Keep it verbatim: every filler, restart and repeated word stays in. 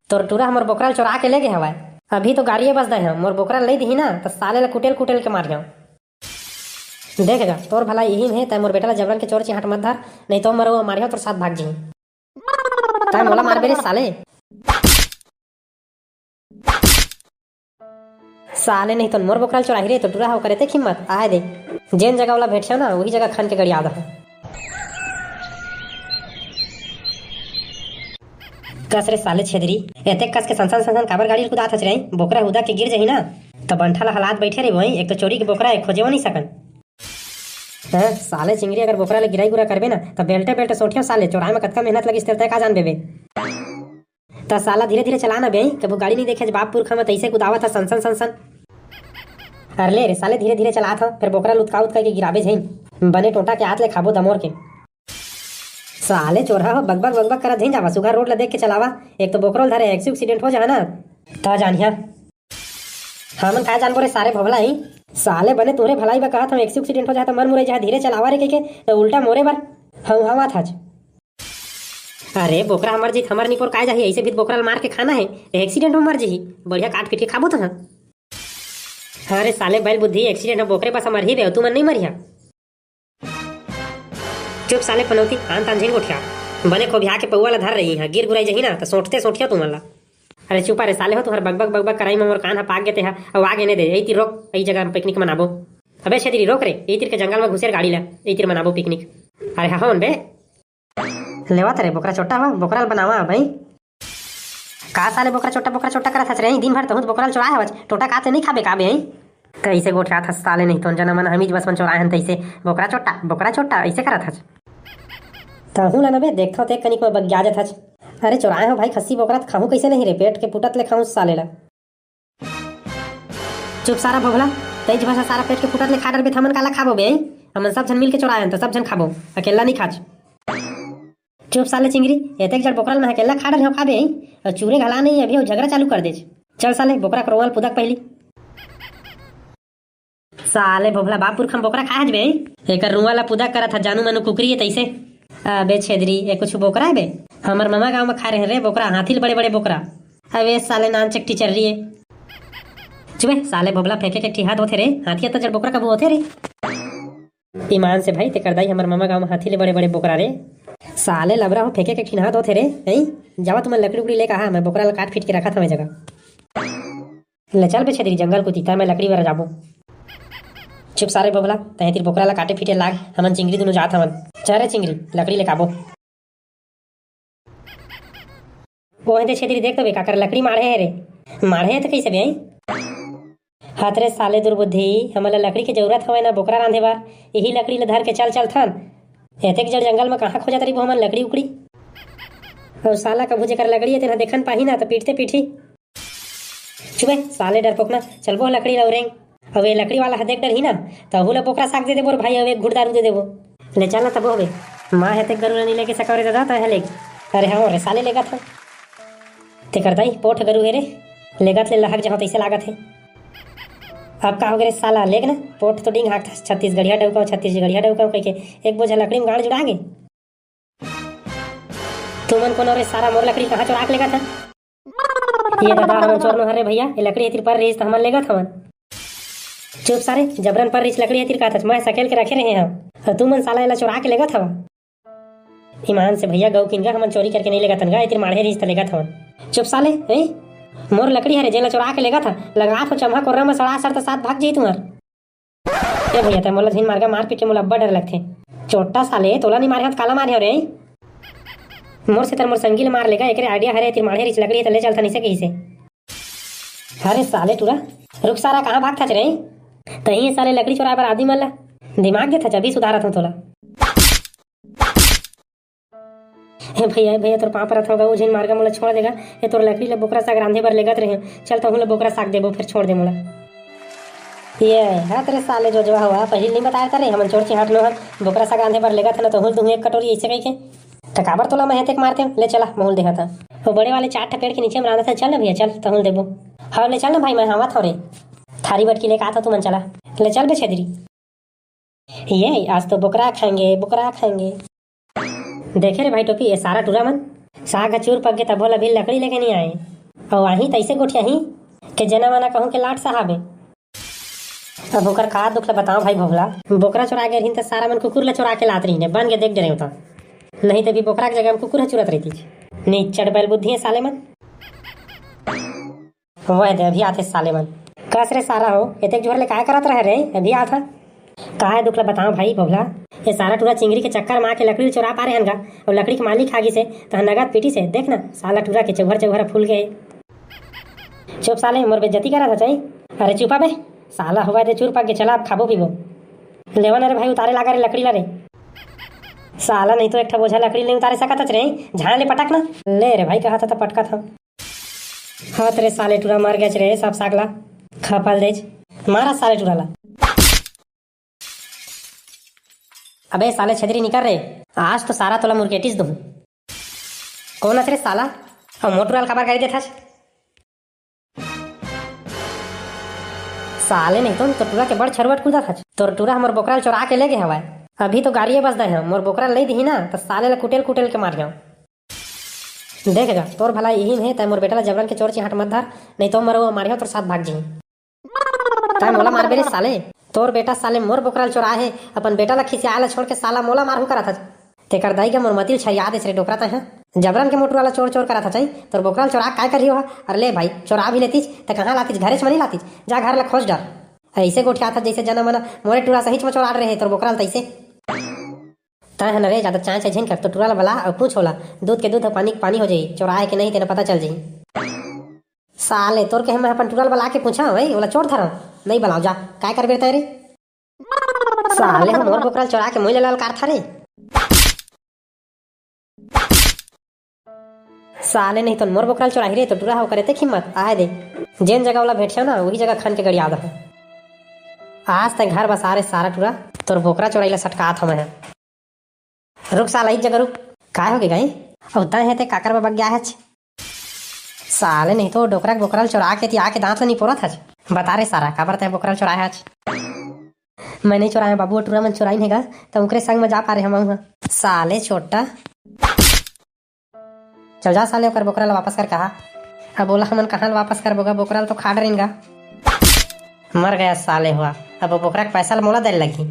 तोर टूरा हमर बोकरा ल चोरा के ले गे हवय। अभी तो गाड़िए बस दे हंव, मोर बोकरा ल नइ दिही ना, त साले ल कुटेल कुटेल के मारिहंव। देख गा, तोर भलाई इही में हे, तैं मोर बेटा ल जबरन के चोर चिहाट मत धर, नहीं तो मरुआ मारिहंव तोर साथ भाग जिही। तैं मोला मारबे रे साले। साले नहीं तो मोर बोकरा ल चोराही रे, तो टूरा हो करे ते हिम्मत, आए दे। जेन जगह ओला भेटिया ना, वही जगह खन के गड़िया दहा। कस रे साले छेदरी, एतेक कस के सनसन सनसन काबर गाड़ी ल कुदात हच रे? बोकरा हुदा के गिर जही ना, त बंठा ल हलात बैठे रहिबो। एक तो चोरी के बोकरा हे, खोजे नहीं सकन। हैं, साले चिंगरी, अगर बोकरा ल गिराई गुरा करबे ना, त बेल्टे बेल्टे सोटियो साले, चोराए में कतका मेहनत लगिस तेल तय का जानबे बे। त साला धीरे धीरे चला ना बे, कभू गाड़ी नहीं देखे बाप पुरखा में तैसे कुदावत ह सनसन सनसन। अरे ले रे साले, धीरे धीरे चलात ह, फिर बोकरा ल उतका उतका के गिराबे झइन, बने टोटा के आत ले खाबो दमोर के। साले चोरहा हो, बकबक बकबक करत झइन जावा, सुघर रोड ल देख के चलावा। एक तो बोकरो ल धरे, एक्सी एक्सीडेंट हो जाहा ना, त जानिया। हमन काय जानबो रे सारे भोभला ही। साले बने तुहरे भलाई बर कहत हंव, एक्सी एक्सीडेंट हो जाहा त मन मुरई जाहा, धीरे चलावा रे कहिके, त उल्टा मोरे बर हंव हंव आत हच। अरे बोकरा हमर जीत हमर निपोर काय जाही, ऐसे भी त बोकरा ल मार के खाना हे, त एक्सीडेंट में मर जही, बढ़िया काट पीट के खाबो त। हाँ रे साले बैल बुद्धि, एक्सीडेंट में बोकरे बस मरही बे, तुमन नहीं मरिहा। चुप साले पनौती, आन तान झिन गोठिया। बने खोबिहा के पौवा ला धर रही है, गिर गुराई जही ना, त सोटते सोटिया तुमन ला। अरे चुपा रे साले हो, तुहर बकबक बकबक कराई में मोर कान ह पाक गे ते हा, अउ आगे ने दे, यही तीर रोक, यही जगह पिकनिक मनाबो। अबे छेदरी रोक रे, यही तीर के जंगल में घुसेर गाड़ी ला, यही तीर मनाबो पिकनिक। अरे हा होन बे। लेवा तरे बोकरा चोट्टा हो, बोकरा ल बनावा भाई। का साले बोकरा चोट्टा, बोकरा चोट्टा करत हच रे? दिन भर तहूँ त बोकरा ल चोराए हवच, टोटा का ते नहीं खाबे का बे? कैसे गोठियात हस साले, नहीं तो जना मन हमीज बस मन चोराए हन तैसे, बोकरा चोट्टा, बोकरा चोट्टा, ऐसे करत हच। तहूँ ला न बे, देखथव ते कनिक म बगिया जत हच। अरे चोराए हो भाई, खस्सी बोकरा त खाहूँ कैसे नहीं रे, पेट के फुटत ले खाहूँ साले ला। चुप सारा भोभला, तेज भाषा सारा पेट के फुटत ले खा डरबे, त हमन काला खाबो बे? हमन सब झन मिल के चोराए हन, त सब झन खाबो, अकेल्ला नहीं खाच। चुप साले चिंगरी, एतेक जड़ बोकरा ल मैं अकेल्ला खा डरे हंव का बे? अउ चूरे घला नहीं, अभी अउ झगड़ा चालू कर देच। चल साले, बोकरा के रोंवा ल पुदक पहिली। साले भोभला, बाप पुरखा म बोकरा खाए हच बे? एकर रोंवा ल पुदक करत ह, जानू मानू कुकरी हे तैसे। अबे छेदरी, ए कुछ बोकरा हे बे? हमर ममा गांव म खाए रहे रे बोकरा, हाथी ले बड़े बड़े बोकरा। अबे साले नान चक टीचर रही हे। चुबे साले भोभला, फेंके के ठिहात होथे रे, हाथी अत्ता जड़ बोकरा कभू होथे रे? ईमान से भाई, तेकर दाई हमर ममा गांव म हाथी ले बड़े बड़े बोकरा रे। साले लबरा हो, फेंके के ठिनहात होथे रे, हैं? जावा तुमन लकड़ी उकड़ी लेके आहा, मैं बोकरा ल काट पीट के रखत हंव ए जगह। ले चल बे छेदरी जंगल कोती, त मैं लकड़ी बर जाबो। चुप सारे भोभला, तैं तीर बोकरा ल काटे पीटे लाग, हमन चिंगरी दुनों जात हवन। चल रे चिंगरी, लकड़ी लेके आबो। ओहे दे छेदरी, देख तो बे, काकर लकड़ी माढ़े हे रे। माढ़े हे त कइसे बे, हैं? हत रे साले दुर्बुद्धि, हमन ल लकड़ी के जरूरत हवय ना बोकरा रांधे बर, इही लकड़ी ल धर के चल चलथन। एतेक जड़ जंगल म कहाँ खोजत रहिबो हमन लकड़ी उकड़ी? अउ साला कभू जेकर लकड़ी हे तेन ह देखन पाही ना त पीटते पीटही। चुबे साले डरपोकना, चलबो लकड़ी ल रेंग। अउ ये लकड़ी वाला ह देख डरही ना, त अहू ल बोकरा साग दे देबो रे भाई, अउ एक घूंट दारू दे देबो। ले चल ना तबो हवे, माँ हे तेक गरू ल नी लेके सकव रे दादा, तैं ह लेग। अरे हाँ रे साले, लेगत हंव। तेकर दाई पोठ गरू हे रे, लेगत ले लहक जहंव तइसे लागत हे। अब का हो गे रे साला, लेग ना, पोठ तो डींग हाँकथस, छत्तीसगढ़िया डउका, छत्तीसगढ़िया डउका कहिके एक बोझा लकड़ी म गांड़ जुड़ा गे। तुमन कोन हो रे सारा, मोर लकड़ी कहाँ चोरा के लेगत हव? ये दादा, हमन चोर नो हरे भैया, ये लकड़ी एतिर पर रहिस त हमन लेगत हवन। चुप सारे, जबरन पर रहिस लकड़ी एतिर कहत हच, मैं सकेल के रखे रहे हंव, अउ तुमन साला एला चोरा के लेगत हव। ईमान से भैया, गऊ किन गा, हमन चोरी करके नहीं लेगत हन गा, एतिर माढ़े रहिस त लेगत हवन। चुप साले, ए, मोर लकड़ी हरे, जेला चोरा के लेगत हव, लगात हंव चम्हा कोर्रा म सड़ा सड़ त साथ भाग जाही तुम्हर। ए भैया, तैं मोला झिन मार गा, मार पीट के मोला अब्बड़ डर लगथे। चोट्टा साले, तोला नहीं मारे हंव त काला मारे हंव रे? मोर से तर मोर संगी ल मार लेगा, एकरे idea हरे, एतिर माढ़े रहिस लकड़ी हे त ले चलथन, इसे कहिसे। अरे साले टूरा, रुक सारा, कहाँ भागथच रे? तहीं साले लकड़ी चोराए बर आदमी मन ला दिमाग देथच, अभी सुधारत हंव तोला। हे भैया, हे भैया, तोर पाँव परत हंव गा, ओ झिन मार गा, मोला छोड़ दे गा। ए तोर लकड़ी ल बोकरा साग रांधे बर लेगत रहेंव, चल तहूं ल बोकरा साग देबो, फेर छोड़ दे मोला। ये हत रे साले जोजवा हवा, पहिली नहीं बताए तरे, हमन चोर चिहाट नो हन, बोकरा साग रांधे बर लेगत हन, तहूं ल दूहूं एक कटोरी अइसे कहिके। त काबर तोला मैं हेतेक मारते हंव? ले चला, महूं ल देहत हंव। वो बड़े वाले चार ठा पेड़ के नीचे में रांधत हन, चल ना भैया, चल, तहूं ल देबो। हाँ, ले चल ना भाई, मैं हावत हंव रे। थारी बटकी लेके आत हंव, तुमन चला। ले चल बे छेदरी। ये आज तो बोकरा खाएंगे, बोकरा खाएंगे। देखे रे भाई टोपी, ये सारा टूरा मन, साग ह चूर पक गे तभो ल अभी लकड़ी लेके नहीं आए। अउ आही तइसे गोठियाही के जना मना कहूं के लाट साहब हे। अब ओकर का दुख ल बताओ भाई भोभला, बोकरा चोरा गे रहिन त सारा मन कुकुर ल चोरा के लात रहिन, बन के देख डरे होता, नहीं त भी बोकरा के जगह में कुकुर ह चुरत रहितिस। निच्चट बैल बुद्धि हे साले मन। वह दे अभी आथे साले मन। कस रे सारा हो, एतेक झोर ले काय करत रहे रे, अभी आथा। काय दुख ल बताओ भाई भोभला, ये सारा टूरा चिंगरी के चक्कर में आके लकड़ी ल चोरा पारे हन गा, अउ लकड़ी के मालिक आ गिस हे, त नगद पीटिस हे। देख ना साला टूरा के चौहर चौहर फूल गए। चुप साले, मोर बेइज्जती करत हच। अरे चुपा बे, साला होवय दे चूर पक गे, चला अब खाबो पीबो। लेवन अरे भाई, उतारे लागा रे लकड़ी ला रे। साला नहीं तो एक ठा बोझा लकड़ी नहीं उतारे सकत हच रे, झाड़ ले पटक ना। ले रे भाई, कहा था तो पटका था। हत रे साले टूरा, मर गच रे, सब साग ला खपल देच। मारा साले टूरा ला। अबे साले छेदरी निकर रे, आज तो सारा तोला मुरकेटिस दूं। कौन अस रे साला? अउ मोर टूरा ल काबर गारी देथस? साले नहीं तो तोर टूरा के बड़ छरुवट कूदत हच। तोर टूरा हमर बोकरा ल चोरा के ले गे हवय। अभी तो गारिये बस दे हंव, मोर बोकरा ल नहीं दिही ना, त साले ल कुटेल कुटेल के मारिहंव। देख गा, तोर भला इही में हे, तै मोर बेटा ल जबरन के चोर चिहाट मत धर, नहीं तो मरो मारिहंव तोर साथ भाग जिही। तै मोला मारबे रे साले, तोर बेटा साले मोर बोकरा ल चोराए हे, अपन बेटा ल खिसियाए ल छोड़ के साला मोला मारहूं करत हच। तेकर दाई के मोर मतिल छरिया देस रे डोकरा तैं ह। जबरन के मोटुरा ल चोर चोर करत हचई, तोर बोकरा ल चोरा काय करही ओहा? अरे ले भाई, चोरा भी लेतिस त कहां लातिस, घरेच म नहीं लातिस, जा घर ल खोज डर। अइसे गोठियात हच जइसे जना मना मोरे टूरा सहीच म चोरा डरे हे तोर बोकरा ल तइसे। तैं ह न रे जादा चांय चांय झिन कर, तोर टूरा ल बला अउ पूछ ओला, दूध के दूध ह पानी के पानी हो जाही, चोराए के नहीं तेला पता चल जाही। साले तोर कहे मैं अपन टूरा ल बला के पूछा भाई, ओला चोर धरव, नहीं बलाव जा, काय करबे रे तैं रे? साले ह मोर बोकरा ल चोरा के मोई ल ललकारथा रे। साले नहीं तो मोर बोकरा ल चोराही रे, तो टूरा ह ओकर एतेक हिम्मत आए दे। जेन जगह ओला भेटिया ना, वही जगह खन के गड़िया दे। आज तैं घर बसा रे सारा टूरा, तोर बोकरा चोराई ला सटकात हवं मैं। रुक साला, एक जगह रुक। काय हो गे गई? अउ तैं हे ते काकर बबक गया हच? साले नहीं तो डोकरा के बोकरा ल चोरा के ती आके दांत ल निपोरत हच। बता रे सारा, काबर तैं बोकरा ल चोराए हच? मैं नहीं चोराए हंव बाबू, टूरा मन चोराइन हे गा, त उनकरे संग में जा पारे हंव मैं। साले छोटा। चल जा साले, ओकर बोकरा ल वापस कर कहा। अब ओला हमन कहां ल वापस करबो गा, बोकरा ल तो खा डरिन गा। मर गया साले हुआ, अब वो बोकरा के पैसा ल मोला दे लगही।